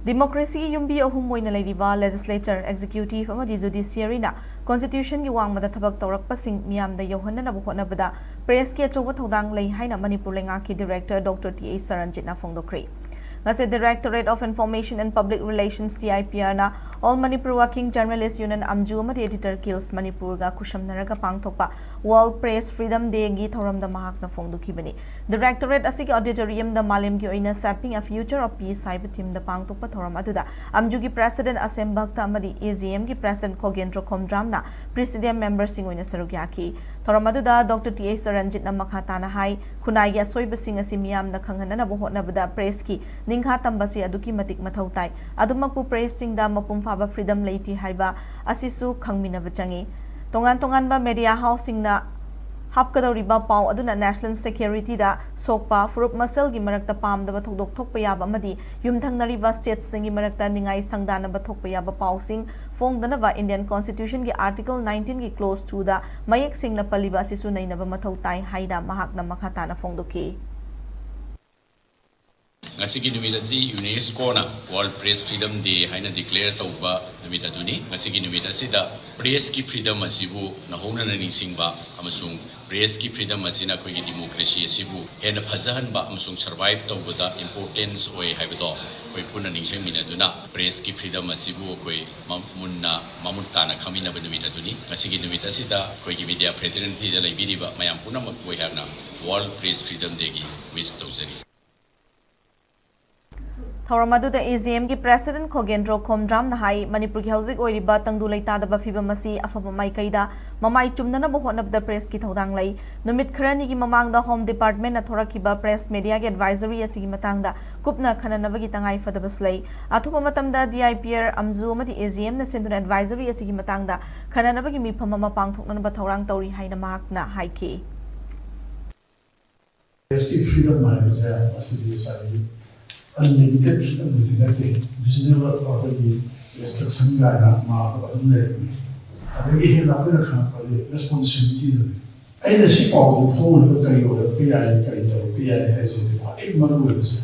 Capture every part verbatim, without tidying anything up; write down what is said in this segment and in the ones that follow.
Democracyꯒꯤ ꯌꯨꯝꯕꯤ ꯑꯍꯨꯝ ꯑꯣꯏꯅ ꯂꯩꯔꯤꯕ Legislature, Executive ꯑꯃꯗꯤ Judiciaryꯅ Constitutionꯒꯤ ꯋꯥꯡꯃꯗ ꯊꯕꯛ ꯇꯧꯔꯛꯄꯁꯤꯡ ꯃꯤꯌꯥꯝꯗ ꯌꯧꯍꯟꯅꯅꯕ ꯍꯣꯠꯅꯕꯗ Pressꯀꯤ ꯑꯆꯧꯕ ꯊꯧꯗꯥꯡ ꯂꯩ ꯍꯥꯏꯅ ꯃꯅꯤꯄꯨꯔ ꯂꯩꯉꯥꯛꯀꯤ Director Doctor T H ꯁꯔꯟꯖꯤꯠꯅ ꯐꯣꯡꯗꯣꯛꯈ꯭ꯔꯦ꯫ ꯉꯁꯤ Directorate of Information and Public Relations, D I P Rꯅ All Manipur Working Journalist Union, ꯑꯝꯖꯨ ꯑꯃꯗꯤ Editor Guilds ꯃꯅꯤꯄꯨꯔꯒ ꯈꯨꯠꯁꯝꯅꯔꯒ ꯄꯥꯡꯊꯣꯛꯄ World Press Freedom Dayꯒꯤ ꯊꯧꯔꯝꯗ ꯃꯍꯥꯛꯅ ꯐꯣꯡꯗꯣꯛꯈꯤꯕꯅꯤ꯫ Directorate ꯑꯁꯤꯒꯤ auditoriumꯗ ꯃꯥꯂꯦꯝꯒꯤ ꯑꯣꯏꯅ Shaping a Future of Peace ꯍꯥꯏꯕ themeꯗ ꯄꯥꯡꯊꯣꯛꯄ ꯊꯧꯔꯝ ꯑꯗꯨꯗ ꯑꯝꯖꯨꯒꯤ President ꯑꯁꯦꯝ ꯚꯛꯇ ꯑꯃꯗꯤ AJMꯒꯤ President ꯈꯣꯒꯦꯟꯗ꯭ꯔꯣ ꯈꯣꯝꯗ꯭ꯔꯥꯝꯅ Presidium memberꯁꯤꯡ ꯑꯣꯏꯅ ꯁꯔꯨꯛ ꯌꯥꯈꯤ꯫ ꯊꯧꯔꯝ ꯑꯗꯨꯗ Doctor T H ꯁꯔꯟꯖꯤꯠꯅ ꯃꯈꯥ ꯇꯥꯅ ꯍꯥꯏ, ꯈꯨꯟꯅꯥꯏꯒꯤ ꯑꯁꯣꯏꯕꯁꯤꯡ ꯑꯁꯤ ꯃꯤꯌꯥꯝꯅ ꯈꯪꯍꯟꯅꯅꯕ ꯍꯣꯠꯅꯕꯗ Pressꯀꯤ ꯅꯤꯡꯈꯥ ꯇꯝꯕꯁꯤ ꯑꯗꯨꯛꯀꯤ ꯃꯇꯤꯛ ꯃꯊꯧ ꯇꯥꯏ꯫ ꯑꯗꯨꯃꯛꯄꯨ Pressꯁꯤꯡꯗ ꯃꯄꯨꯡ ꯐꯥꯕ freedom ꯂꯩꯇꯦ ꯍꯥꯏꯕ ꯑꯁꯤꯁꯨ ꯈꯪꯃꯤꯟꯅꯕ ꯆꯪꯏ꯫ ꯇꯣꯉꯥꯟ ꯇꯣꯉꯥꯟꯕ media houseꯁꯤꯡꯅ ꯍꯥꯞꯀꯗꯧꯔꯤꯕ ꯄꯥꯎ ꯑꯗꯨꯅ national securityꯗ ꯁꯣꯛꯄ, ꯐꯨꯔꯨꯞ ꯃꯁꯦꯜꯒꯤ ꯃꯔꯛꯇ ꯄꯥꯝꯗꯕ ꯊꯧꯗꯣꯛ ꯊꯣꯛꯄ ꯌꯥꯕ ꯑꯃꯗꯤ ꯌꯨꯝꯊꯪꯅꯔꯤꯕ stateꯁꯤꯡꯒꯤ ꯃꯔꯛꯇ ꯅꯤꯡꯉꯥꯏ ꯁꯪꯗꯥꯅꯕ ꯊꯣꯛꯄ ꯌꯥꯕ ꯄꯥꯎꯁꯤꯡ ꯐꯣꯡꯗꯅꯕ Indian Constitutionꯒꯤ Article nineteenꯒꯤ clause twoꯗ ꯃꯌꯦꯛ ꯁꯦꯡꯅ ꯄꯜꯂꯤꯕ ꯑꯁꯤꯁꯨ ꯅꯩꯅꯕ ꯃꯊꯧ ꯇꯥꯏ ꯍꯥꯏꯅ ꯃꯍꯥꯛꯅ ꯃꯈꯥ ꯇꯥꯅ ꯐꯣꯡꯗꯣꯛꯈꯤ꯫ ꯉꯁꯤꯒꯤ ꯅꯨꯃꯤꯠ ꯑꯁꯤ UNESCOꯅ World Press Freedom Day ꯍꯥꯏꯅ declare ꯇꯧꯕ ꯅꯨꯃꯤꯠ ꯑꯗꯨꯅꯤ꯫ ꯉꯁꯤꯒꯤ ꯅꯨꯃꯤꯠ ꯑꯁꯤꯗ Pressꯀꯤ freedom ꯑꯁꯤꯕꯨ ꯅꯧꯍꯧꯅꯅ ꯅꯤꯡꯁꯤꯡꯕ ꯑꯃꯁꯨꯡ Pressꯀꯤ freedom ꯑꯁꯤꯅ ꯑꯩꯈꯣꯏꯒꯤ democracy ꯑꯁꯤꯕꯨ ꯍꯦꯟꯅ ꯐꯖꯍꯟꯕ ꯑꯃꯁꯨꯡ survive ꯇꯧꯕꯗ importance ꯑꯣꯏ ꯍꯥꯏꯕꯗꯣ ꯑꯩꯈꯣꯏ ꯄꯨꯟꯅ ꯅꯤꯡꯁꯤꯡꯃꯤꯟꯅꯗꯨꯅ Pressꯀꯤ freedom ꯑꯁꯤꯕꯨ ꯑꯩꯈꯣꯏ ꯃ-, ꯃꯨꯟꯅ ꯃꯃꯨꯠ ꯇꯥꯅ ꯈꯪꯃꯤꯟꯅꯕ ꯅꯨꯃꯤꯠ ꯑꯗꯨꯅꯤ꯫ ꯉꯁꯤꯒꯤ ꯅꯨꯃꯤꯠ ꯑꯁꯤꯗ ꯑꯩꯈꯣꯏꯒꯤ media fraternityꯗ ꯂꯩꯕꯤꯔꯤꯕ ꯃꯌꯥꯝ ꯄꯨꯝꯅꯃꯛꯄꯨ ꯑꯩꯍꯥꯛꯅ World Press Freedom Dayꯒꯤ wish ꯇꯧꯖꯔꯤ꯫ ꯊꯧꯔꯝ ꯑꯗꯨꯗ AJMꯒꯤ President ꯈꯣꯒꯦꯟꯗ꯭ꯔꯣ ꯈꯣꯝꯗ꯭ꯔꯥꯝꯅ ꯍꯥꯏ, ꯃꯅꯤꯄꯨꯔꯒꯤ ꯍꯧꯖꯤꯛ ꯑꯣꯏꯔꯤꯕ ꯇꯪꯗꯨ ꯂꯩꯇꯥꯗꯕ ꯐꯤꯕꯝ ꯑꯁꯤ ꯑꯐꯕ ꯃꯥꯏꯀꯩꯗ ꯃꯃꯥꯏ ꯆꯨꯝꯅꯅꯕ ꯍꯣꯠꯅꯕꯗ Pressꯀꯤ ꯊꯧꯗꯥꯡ ꯂꯩ꯫ ꯅꯨꯃꯤꯠ ꯈꯔꯅꯤꯒꯤ ꯃꯃꯥꯡꯗ Home Departmentꯅ ꯊꯣꯔꯛꯈꯤꯕ Press Mediaꯒꯤ advisory ꯑꯁꯤꯒꯤ ꯃꯇꯥꯡꯗ ꯀꯨꯞꯅ ꯈꯟꯅꯅꯕꯒꯤ ꯇꯉꯥꯏ ꯐꯗꯕꯁꯨ ꯂꯩ꯫ ꯑꯊꯨꯕ ꯃꯇꯝꯗ DIPR, ꯑꯝꯖꯨ ꯑꯃꯗꯤ AJMꯅ ꯁꯤꯟꯗꯨꯅ advisory ꯑꯁꯤꯒꯤ ꯃꯇꯥꯡꯗ ꯈꯟꯅꯅꯕꯒꯤ ꯃꯤꯐꯝ ꯑꯃ ꯄꯥꯡꯊꯣꯛꯅꯅꯕ ꯊꯧꯔꯥꯡ ꯇꯧꯔꯤ ꯍꯥꯏꯅ ꯃꯍꯥꯛꯅ ꯍꯥꯏꯈꯤ꯫ Pressꯀꯤ freedom ꯍꯥꯏꯕꯁꯦ ꯃꯁꯤꯗꯤ ꯉꯁꯥꯏꯒꯤ unlimited freedomꯕꯨꯗꯤ ꯅꯠꯇꯦ, reasonable ꯑꯩꯈꯣꯏꯒꯤ restriction ꯀꯥꯏꯅ ꯃꯥ ꯑꯗꯨꯝ ꯂꯩꯔꯝꯃꯤ꯫ ꯑꯗꯒꯤ ꯍꯦꯟꯅ ꯑꯩꯈꯣꯏꯅ ꯈꯪꯉꯛꯄꯗꯤ responsibilityꯗꯨꯅꯤ꯫ ꯑꯩꯅ ꯁꯤ ꯄꯥꯎꯗꯨ ꯐꯣꯡꯂꯒ ꯀꯔꯤ ꯑꯣꯏꯔꯛꯄ ꯌꯥꯏ, ꯀꯔꯤ ꯇꯧꯔꯛꯄ ꯌꯥꯏ ꯍꯥꯏꯁꯤꯗꯤ ꯈ꯭ꯋꯥꯏꯗꯒꯤ ꯃꯔꯨ ꯑꯣꯏꯕꯁꯦ꯫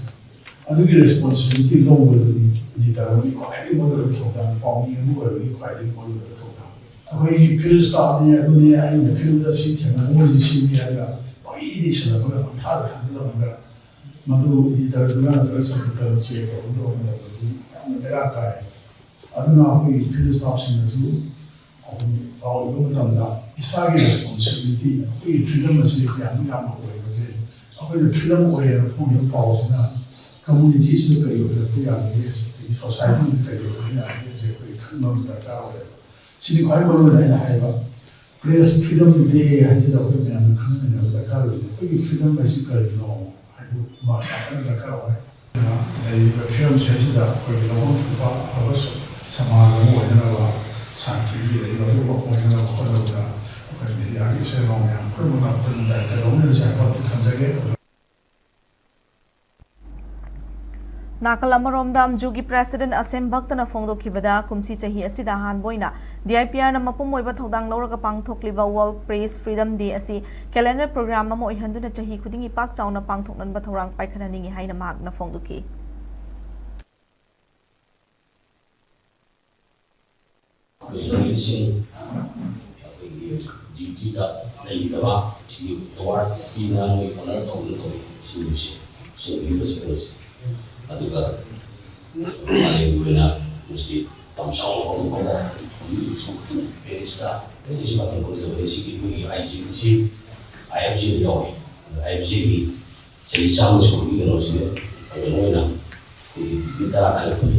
ꯑꯗꯨꯒꯤ responsibility ꯂꯧꯕꯗꯨꯅꯤ꯫ ꯇꯧꯔꯝꯃꯤ ꯈ꯭ꯋꯥꯏꯗꯒꯤ ꯃꯔꯨꯑꯣꯏꯕ ꯊꯧꯗꯥꯡ, ꯄꯥꯎꯃꯤ ꯑꯃ ꯑꯣꯏꯕꯒꯤ ꯈ꯭ꯋꯥꯏꯗꯒꯤ ꯃꯔꯨꯑꯣꯏꯕ ꯊꯧꯗꯥꯡ꯫ ꯑꯩꯈꯣꯏꯒꯤ ꯐꯤꯜ ꯁ꯭ꯇꯥꯐꯅꯤ, ꯑꯗꯨꯅꯤ, ꯑꯩꯅ ꯐꯤꯜꯗ ꯁꯤ ꯊꯦꯡꯅꯕ, ꯃꯣꯏꯁꯤ ꯁꯤꯅꯤ ꯍꯥꯏꯔꯒ ꯄꯪꯏꯗꯤ ꯁꯤꯟꯅꯕꯒ ꯄꯪꯊꯥꯗ ꯊꯥꯖꯤꯜꯂꯝꯃꯒ ꯃꯗꯨ ꯏꯗꯤꯇꯔꯗꯨꯅ ꯅꯠꯇ꯭ꯔꯒ ꯁꯦꯀ꯭ꯔꯦꯇꯔꯤ ꯆꯦꯛ ꯇꯧꯕ ꯇꯧꯔꯝꯗꯕꯗꯤ ꯌꯥꯝꯅ ꯕꯦꯔꯥ ꯀꯥꯏ꯫ ꯑꯗꯨꯅ ꯑꯩꯈꯣꯏꯒꯤ ꯐꯤꯜ ꯁ꯭ꯇꯥꯐꯁꯤꯡꯅꯁꯨ ꯑꯩꯈꯣꯏꯒꯤ ꯄꯥꯎ ꯏꯕ ꯃꯇꯝꯗ ꯏꯁꯥꯒꯤ ꯔꯦꯁꯄꯣꯟꯁꯤꯕꯤꯂꯤꯇꯤ, ꯑꯩꯈꯣꯏꯒꯤ ꯐ꯭ꯔꯤꯗꯝ ꯑꯁꯤ ꯀꯌꯥꯃꯨꯛ ꯌꯥꯝꯅ ꯑꯣꯏꯕꯒꯦ, ꯑꯩꯈꯣꯏꯅ ꯐ꯭ꯔꯤꯗꯝ ꯑꯣꯏꯌꯦꯅ ꯐꯣꯡꯉꯤꯕ ꯄꯥꯎꯁꯤꯅ ꯀꯝꯃꯨꯅꯤꯇꯤꯁꯤꯗ ꯀꯔꯤ ꯑꯣꯏꯔꯛꯄ ꯌꯥꯒꯦ, ꯑꯗꯒꯤ ꯁꯣꯁꯥꯏꯇꯤꯗ ꯀꯔꯤ ꯑꯣꯏꯔꯛꯄ ꯌꯥꯒꯦ ꯍꯥꯏꯁꯦ ꯑꯩꯈꯣꯏ ꯈꯪꯕ ꯑꯃ ꯗꯔꯀꯥꯔ ꯑꯣꯏꯌꯦꯕ꯫ ꯁꯤꯅꯤ ꯈ꯭ꯋꯥꯏ ꯃꯔꯨꯑꯣꯏꯅ ꯑꯩꯅ ꯍꯥꯏꯕ꯫ ꯄ꯭ꯔꯦꯁ ꯐ꯭ꯔꯤꯗꯝ ꯗꯦ ꯍꯥꯏꯁꯤꯗ ꯑꯩꯈꯣꯏ ꯃꯌꯥꯝꯅ ꯈꯪꯃꯤꯟꯅꯕ ꯗꯔꯀꯥꯔ ꯑꯣꯏꯔꯤꯁꯦ꯫ ꯑꯩꯈꯣꯏꯒꯤ ꯐ꯭ꯔꯤꯗꯝ ꯍꯥꯏꯁꯤ ꯀꯔꯤꯅꯣ ꯍꯥꯏꯕꯗꯨ ꯃꯥ ꯌꯥꯝ ꯀꯟꯅ ꯗꯔꯀꯥꯔ ꯑꯣꯏ꯫ ꯑꯗꯨꯅ ꯂꯩꯔꯤꯕ ꯐꯤꯕꯝꯁꯦ ꯑꯁꯤꯗ ꯑꯩꯈꯣꯏꯒꯤ ꯂꯧꯐꯝ ꯊꯣꯛꯄ ꯑꯐꯕ ꯁ-, ꯁꯃꯥꯖ ꯑꯃ ꯑꯣꯏꯅꯅꯕ, ꯁꯥꯟꯇꯤꯒꯤ ꯂꯩꯕ ꯑꯗꯨꯒꯨꯝꯕ ꯑꯣꯏꯅꯅꯕ ꯍꯣꯠꯅꯕꯗ ꯑꯩꯈꯣꯏ ꯃꯦꯗꯤꯌꯥꯒꯤ ꯏꯆꯤꯜ ꯏꯅꯥꯎ ꯃꯌꯥꯝ ꯄꯨꯝꯅꯃꯛꯅ ꯑꯄꯨꯟꯕ ꯗꯥꯏꯇ ꯂꯧꯃꯤꯟꯅꯁꯤ ꯍꯥꯏꯕ ꯑꯃ ꯊꯝꯖꯒꯦ꯫ ꯅꯥꯀꯜ ꯑꯃꯔꯣꯝꯗ ꯑꯝꯖꯨꯒꯤ ꯄ꯭ꯔꯦꯁꯤꯗꯦꯟ ꯑꯁꯦꯝ ꯚꯛꯇꯅ ꯐꯣꯡꯗꯣꯛꯈꯤꯕꯗ, ꯀꯨꯝꯁꯤ ꯆꯍꯤ ꯑꯁꯤꯗ ꯑꯍꯥꯟꯕ ꯑꯣꯏꯅ ꯗꯤ ꯑꯥꯏ ꯄꯤ ꯑꯥꯔꯅ ꯃꯄꯨꯝ ꯑꯣꯏꯕ ꯊꯧꯗꯥꯡ ꯂꯧꯔꯒ ꯄꯥꯡꯊꯣꯛꯂꯤꯕ ꯋꯥꯔꯜꯗ ꯄ꯭ꯔꯦꯁ ꯐ꯭ꯔꯤꯗꯝ ꯗꯦ ꯑꯁꯤ ꯀꯦꯂꯦꯟꯗꯔ ꯄ꯭ꯔꯣꯒ꯭ꯔꯥꯝ ꯑꯃ ꯑꯣꯏꯍꯟꯗꯨꯅ ꯆꯍꯤ ꯈꯨꯗꯤꯡꯒꯤ ꯄꯥꯛ ꯆꯥꯎꯅ ꯄꯥꯡꯊꯣꯛꯅꯕ ꯊꯧꯔꯥꯡ ꯄꯥꯏꯈꯠꯍꯟꯅꯤꯡꯏ ꯍꯥꯏꯅ ꯃꯍꯥꯛꯅ ꯐꯣꯡꯗꯣꯛꯈꯤ꯫ ꯖꯔꯅꯦꯂꯤꯁꯁꯤꯡ ꯑꯩꯈꯣꯏꯒꯤ ꯗ꯭ꯌꯨꯇꯤꯗ ꯂꯩꯈꯤꯗꯕ ꯁꯤꯒꯤ ꯑꯦꯋꯥꯔꯗ ꯄꯤꯗꯅ ꯃꯣꯏ ꯑꯣꯅꯔ ꯇꯧꯗꯅ ꯇꯧꯔꯤ ꯁꯤꯡꯁꯦ, ꯁꯤꯡꯕꯤꯕꯁꯤꯡ ꯑꯁꯤ꯫ ꯑꯗꯨꯒ ꯃꯥꯂꯦꯝꯒꯤ ꯑꯣꯏꯅ ꯃꯁꯤ ꯌꯥꯝ ꯆꯥꯎꯅ ꯄꯥꯡꯊꯣꯛꯄꯗ ꯍꯧꯖꯤꯛ ꯍꯧꯖꯤꯛꯁꯨ ꯄꯦꯔꯤꯁꯇ ꯑꯩꯁꯨ ꯃꯇꯝ ꯈꯪꯖꯕꯅꯤ꯫ ꯁꯤꯒꯤ ꯑꯩꯈꯣꯏꯒꯤ ꯑꯥꯏ ꯖꯤ ꯁꯤ ꯑꯥꯏ ꯑꯦꯐ ꯖꯤꯗ ꯌꯥꯎꯔꯤ꯫ ꯑꯗ ꯑꯥꯏ ꯑꯦꯐ ꯖꯤꯒꯤ ꯆꯍꯤ ꯆꯥꯝꯃ ꯁꯨꯕꯒꯤ ꯀꯩꯅꯣꯁꯤꯗ ꯀꯩꯅꯣ ꯑꯣꯏꯅ ꯑꯩꯈꯣꯏꯒꯤ ꯃꯤ ꯇꯔꯥ ꯈꯥꯏꯗꯣꯛꯄꯅꯤ꯫